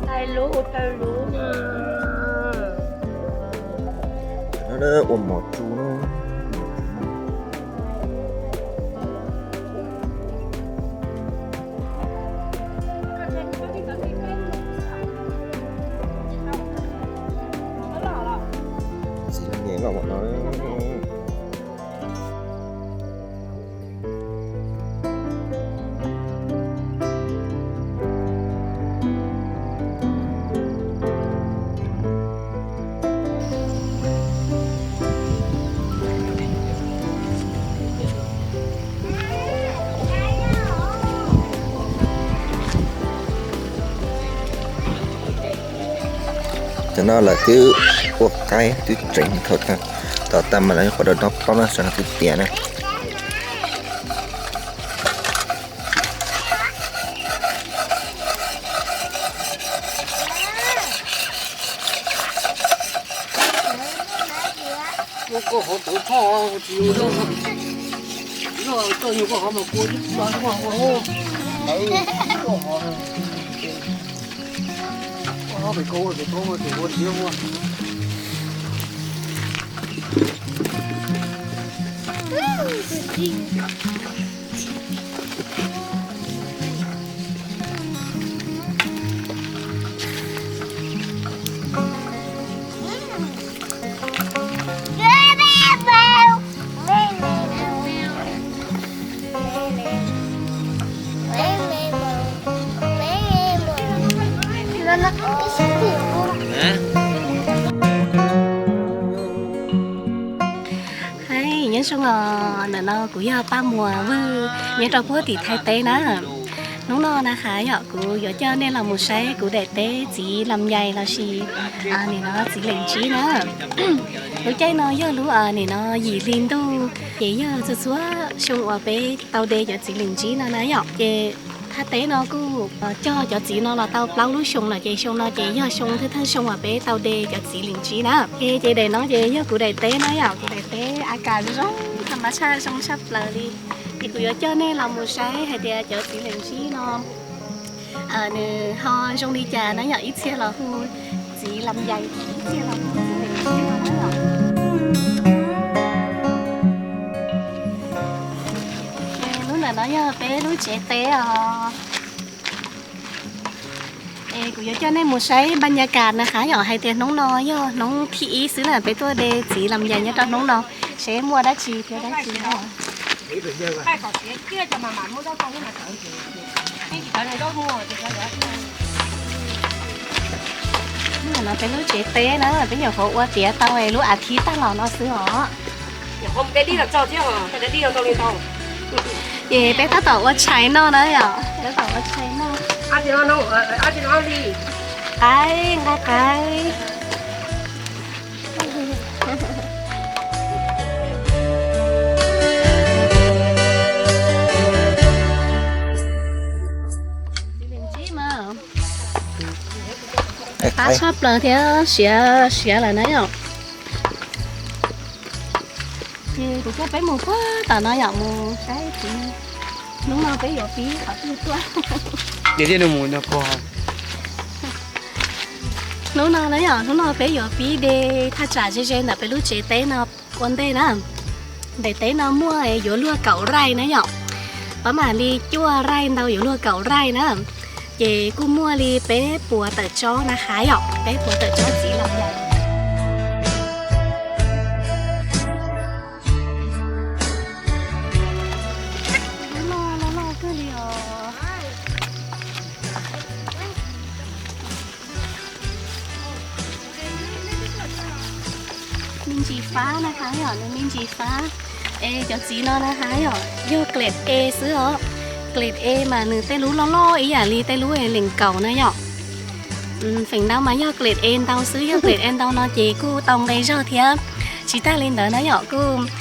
Tais lub ua raws lub na. Ua mov tsu na. Txiv laj nyem loj mov no. Cov no lawv twb ua qaib twb tseev thaum tom tag mas lawv qhuav rau dob plaub no sawv no twb tiav na. Koj qhov tawv tshaj tsis yog, tsis yog txawj yog koj qhov mas kua ib txhia koj qhov, koj qhov pem koj ua pem koj ua pem ua tiav ua. Hais nyob zoo os, ntawm no kuv yog Paj Muas Vwj nyob rau puag tim Thaib teb na. Hnub no na hais yom, kuv yuav coj nej los mus saib kuv daim teb txiv lam yais lossis nim no txiv leem ntsib na. Lub caij no yog lub nim no yim hli ntuj, ces yog txhua txhua xyoo uas peb tau de cov txiv leem ntsib no na yom. Ces thaj teb no kuj cog cov txiv no los tau plaub lub xyoo lawm, ces xyoo no ces yog xyoo thawj thawj xyoo uas peb tau de cov txiv leem ntsib na. Ces daim no ces yog kuv daim teb na yom, kuv daim teb a kas zoo zoo, tham mas tshaj zoo tshaj plaws li. Ces kuv yuav coj nej los mus saib hais tias cov txiv leem ntsib no nws ho zoo li cas na yom, ib txhia los hu txiv lam yais, ib txhia los hu txiv leem ntsib no na yom. Lub ntawm no yog peb lub tsev teb os. Es kuv yuav coj nej mus saib npa nya kas na hais yom, hais tias hnub no yog hnub thib ib xwb na peb tuaj de txiv lam yais nyob rau hnub no, seb muaj dab tsi thiab dab tsi. Hnub no peb lub tsev teb na, peb nyuam qhuav ua tiav tau lub as thiv tag los no xwb os. Ces peb tab tom ua tshais noj na yom, tab tom ua tshais noj. Qaib, nqa qaib. Qab tshaj plaws thiab siav siav lawm na yom. Ces kuv coj peb mus puag tom no yom, mus saib txiv. Hnub no peb yuav pib qhov twg tuaj? Hnub no na yom, hnub no peb yuav pib de thaj tsam ze ze ntawm peb lub tsev teb no ua ntej na. Daim teb no muaj yuav luag kaum raij na yom. Pab mam li cuaj raij ntau yuav luag kaum raij na. Ces kuj muaj li peb puas tawm tsob na hais yom, peb puas tawm tsob txiv lam yais. Loj loj kawg li os. Ntsis fab na has yom, nws me ntsis fab. Es cov txiv no na has yom, yog klem e xwb os. Klem e mas nws tej lub loj loj ib yam li tej lub lees kaum na yom. Feem ntau mas yog klem e ntau xwb, yog klem e ntau no ces kuj tau nqe zog thiab. Tsis tag li ntawd na yom, kuj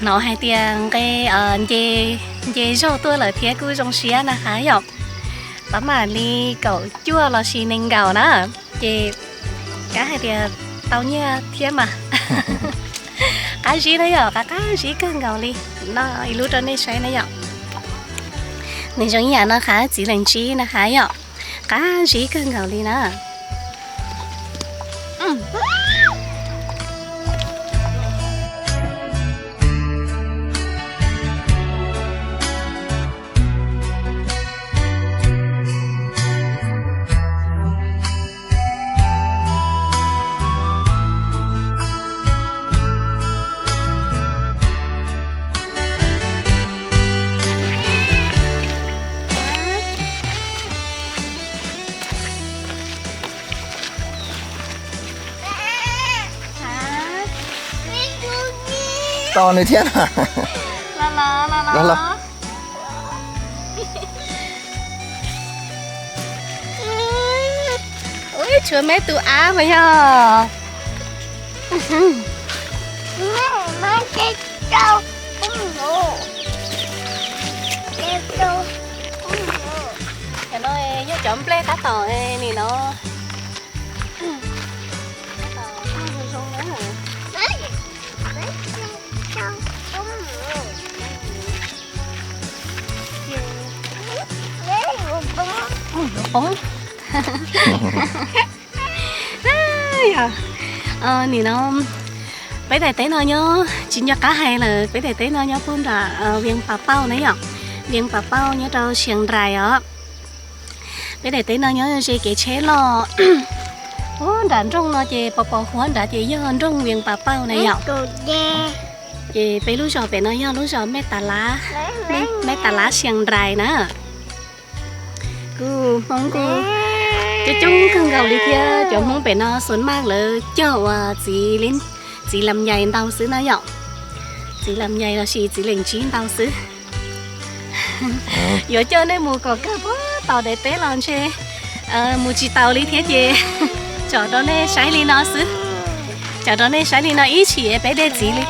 hnov hais tias nqe nce, nce zog tuaj lawm thiab kuj zoo siab na has yom. Pab mam li kaum cuaj los sis nees nkaum na, ces kav hais tias tau nyiaj thiab mas. Qab zib na yom, qab qab zib kawg nkaus li. No ib lub rau nej saib na yom. Nws zoo ib yam no has txiv lees tsib na has yom. Qab zib kawg nkaus li na. Tos nws thiab. Los los los los. Ub, tshuav me tus av mas yog. Cov no yog cov nplej tab tom nim no. Poob. Nim no peb daim teb no nyob, tsis nco qab hais lawm, peb daim teb no nyob puag nram Vias Pas Pauj na yom. Vias Pas Pauj nyob rau Sias Nrais os. Peb daim teb no nyob ze kev tsheb loj. Ub, nram nroog no ces pos pos huab nrad ces yog nroog Vias Pas Pauj na yom. Ces peb lub zos pem no yog lub zos Mej Tas Lav, Mej Tas Lav Sias Nrais na. Kuj Hmoob kuj coob coob kawg nkaus li thiab, cov Hmoob pem no xuas maj lawv cog ua txiv, txiv lam yais ntau xwb na yom. Txiv lam yais los sis txiv lees tsib ntau xwb. Yuav coj nej mus kom kawg puag tom daim teb los ntshe mus tsis taus li thiab ces tsom rau nej saib li no xwb. Tsom rau nej saib li no ib chim peb de txiv li.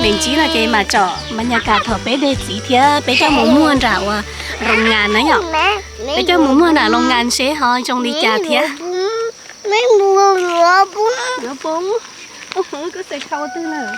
Lees tsib no ces mam tsom mas nyaj kam thaum peb de txiv thiab peb coj mus muag nram uas roos ngas na yom. Peb coj mus muag nram roos ngas seb ho zoo li cas thiab. Yuav poob. Kuj xav khau twg lawm.